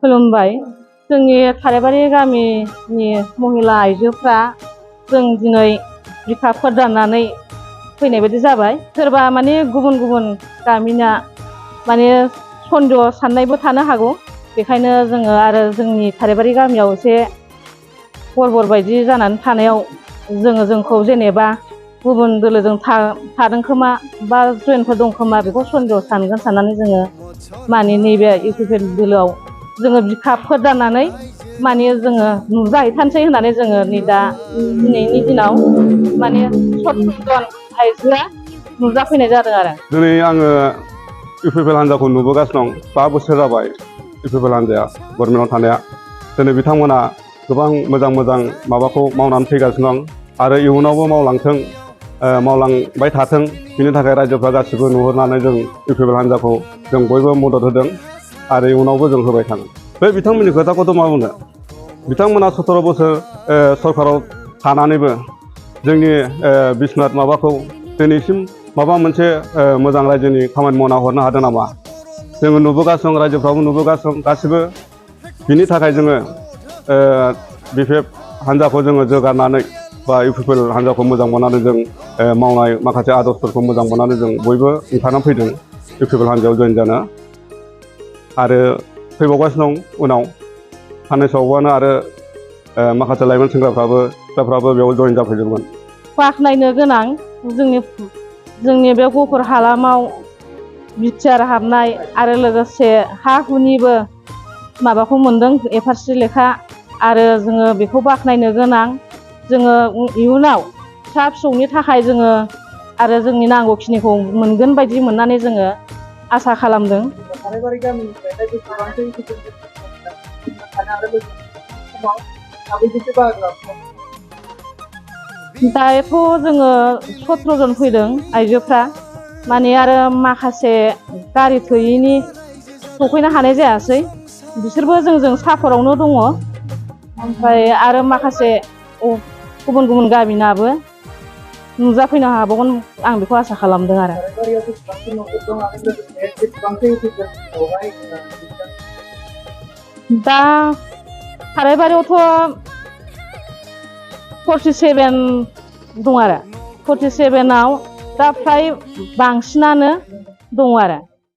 खुलुमबाय। जोंनि थाराइबारि गामिनि महिला आइजोफ्रा जों दिनै बिखा फोरदाननानै फैनाय बायदि जाबाय। सोरबा माने गुबुन गुबुन गामिना माने सन्देह साननायबो थानो हागौ। बेखायनो जोङो आरो जोंनि थाराइबारि गामियाव एसे गरबर बायदि जानानै थानायाव जोंखौ जेनेबा गुबुन दोलोजों थादों खोमा बा जयेनफोर दं खोमा बेखौ सन्देह सानगोन साननानै जोङो माने नैबे इउपिपिएल दोलोआव जोङो बिखा फोरदाननानै माने जोङो नुजाहैथारसै होननानै जोङो नै दा दिनैनि दिनाव माने 70 जन आइजोआ नुजाफैनाय जादों आरो। दिनै आङो इउपिपिएल हान्जाखौ नुबोगासिनो दं। 5 बोसोर जाबाय इउपिपिएल हान्जाया गभर्नमेन्टआव थानाया। दिनै बिथांमोना गोबां मोजां मोजां माबाखौ मावनानै फैगासिनो दं आरो इयुनावबो मावलांथों मावलांबाय थाथों बिनि थाखाय रायजोफ्रा गासिबो नुहुरनानै जों इउपिपिएल हान्जाखौ जों बयबो मदद होदों आरो इयुनावबो जों होबाय थागोन। बे बिथांमोननि खोथाखौथ' मा बुंनो, बिथांमोना 17 बोसोर सरकाराव थानानैबो जोंनि बिश्वनाथ माबाखौ दिनैसिम माबा मोनसे मोजां रायजोनि खामानि मावना हरनो हादों नामा? जोङो नुबोगासिनो दं, रायजोफ्राबो नुबोगासिनो दं गासिबो। बिनि थाखाय जोङो बिपिएफ हान्जाखौ जोङो जोगारनानै बा इउपिपिएल हान्जाखौ मोजां मोननानै जों मावनाय माखासे आदर्शफोरखौ मोजां मोननानै जों बयबो ओंखारनानै फैदों इउपिपिएल हान्जायाव जयेन जानो। आरो फैबावगासिनो दं उनाव साननैसोआवबानो आरो माखासे लाइमोन सेंग्राफ्राबो सिख्लाफ्राबो बेयाव जयेन जाफैजोबगोन। बाख्नायनो गोनां जोंनि बे गफुर हालामाव बिटिआर हाबनाय आरो लोगोसे हा हुनिबो माबाखौ मोनदों एफारसि लेखा आरो जोङो बेखौ बाख्नायनो गोनां। जोङो इयुनाव फिसा फिसौनि थाखाय जोङो आरो जोंनि नांगौखिनिखौ मोनगोन बायदि मोननानै जोङो आसा खालामदों। थाराइबारि गामिनिफ्राय बेसेबांसो दायोथ' जोङो 17 जन फैदों आइजोफ्रा माने आरो माखासे गारि थोयैनि सफैनो हानाय जायासै। बिसोरबो जोंजों साफरावनो दङ। ओमफ्राय आरो माखासे गुबुन गुबुन गामिनाबो नुजाफैनो हाबावगोन आं बेखौ आसा खालामदों आरो। दा थाराइबारियावथ' 47 दं आरो 47आव दा फ्राय बांसिनानो दङ आरो।